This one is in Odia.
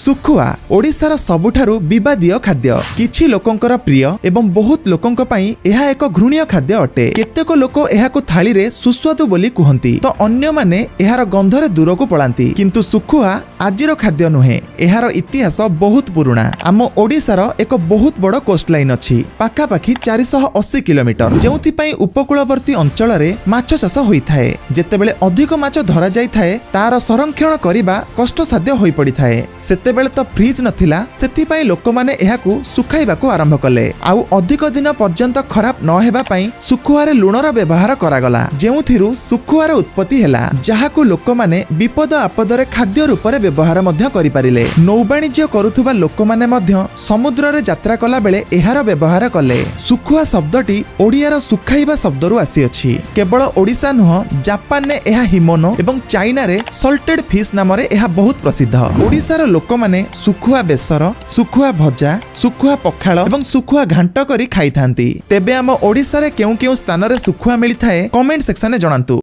ଶୁଖୁଆ ଓଡ଼ିଶାର ସବୁଠାରୁ ବିବାଦୀୟ ଖାଦ୍ୟ। କିଛି ଲୋକଙ୍କର ପ୍ରିୟ ଏବଂ ବହୁତ ଲୋକଙ୍କ ପାଇଁ ଏହା ଏକ ଘୃଣ୍ୟ ଖାଦ୍ୟ ଅଟେ। କେତେକ ଲୋକ ଏହାକୁ ଥାଳିରେ ସୁସ୍ୱାଦୁ ବୋଲି କୁହନ୍ତି ତ ଅନ୍ୟମାନେ ଏହାର ଗନ୍ଧରେ ଦୂରକୁ ପଳାନ୍ତି। କିନ୍ତୁ ଶୁଖୁଆ ଆଜିର ଖାଦ୍ୟ ନୁହେଁ, ଏହାର ଇତିହାସ ବହୁତ ପୁରୁଣା। ଆମ ଓଡ଼ିଶାର ଏକ ବହୁତ ବଡ଼ କୋଷ୍ଟ ଲାଇନ୍ ଅଛି, ପାଖାପାଖି 480 କିଲୋମିଟର, ଯେଉଁଥିପାଇଁ ଉପକୂଳବର୍ତ୍ତୀ ଅଞ୍ଚଳରେ ମାଛ ଚାଷ ହୋଇଥାଏ। ଯେତେବେଳେ ଅଧିକ ମାଛ ଧରାଯାଇଥାଏ, ତାର ସଂରକ୍ଷଣ କରିବା କଷ୍ଟସାଧ୍ୟ ହୋଇପଡ଼ିଥାଏ। ସେତେବେଳେ ତ ଫ୍ରିଜ୍ ନଥିଲା, ସେଥିପାଇଁ ଲୋକମାନେ ଏହାକୁ ଶୁଖାଇବାକୁ ଆରମ୍ଭ କଲେ। ଆଉ ଅଧିକ ଦିନ ପର୍ଯ୍ୟନ୍ତ ଖରାପ ନ ହେବା ପାଇଁ ଶୁଖୁଆରେ ଲୁଣର ବ୍ୟବହାର କରାଗଲା, ଯେଉଁଥିରୁ ଶୁଖୁଆର ଉତ୍ପତ୍ତି ହେଲା, ଯାହାକୁ ଲୋକମାନେ ବିପଦ ଆପଦରେ ଖାଦ୍ୟ ରୂପରେ ବ୍ୟବହାର ମଧ୍ୟ କରିପାରିଲେ। ନୌବାଣିଜ୍ୟ କରୁଥିବା ଲୋକମାନେ ମଧ୍ୟ ସମୁଦ୍ରରେ ଯାତ୍ରା କଲାବେଳେ ଏହାର ବ୍ୟବହାର କଲେ। ଶୁଖୁଆ ଶବ୍ଦଟି ଓଡ଼ିଆର ଶୁଖାଇବା ଶବ୍ଦରୁ ଆସିଅଛି। କେବଳ ଓଡ଼ିଶା ନୁହଁ, ଜାପାନରେ ଏହା ହିମୋନୋ ଏବଂ ଚାଇନାରେ ସଲ୍ଟେଡ୍ ଫିସ୍ ନାମରେ ଏହା ବହୁତ ପ୍ରସିଦ୍ଧ। ଓଡ଼ିଶାର ଲୋକମାନେ ଶୁଖୁଆ ବେସର, ଶୁଖୁଆ ଭଜା, ଶୁଖୁଆ ପଖାଳ ଏବଂ ଶୁଖୁଆ ଘାଣ୍ଟ କରି ଖାଇଥାନ୍ତି। ତେବେ ଆମ ଓଡ଼ିଶାରେ କେଉଁ କେଉଁ ସ୍ଥାନରେ ଶୁଖୁଆ ମିଳିଥାଏ, କମେଣ୍ଟ ସେକ୍ସନରେ ଜଣାନ୍ତୁ।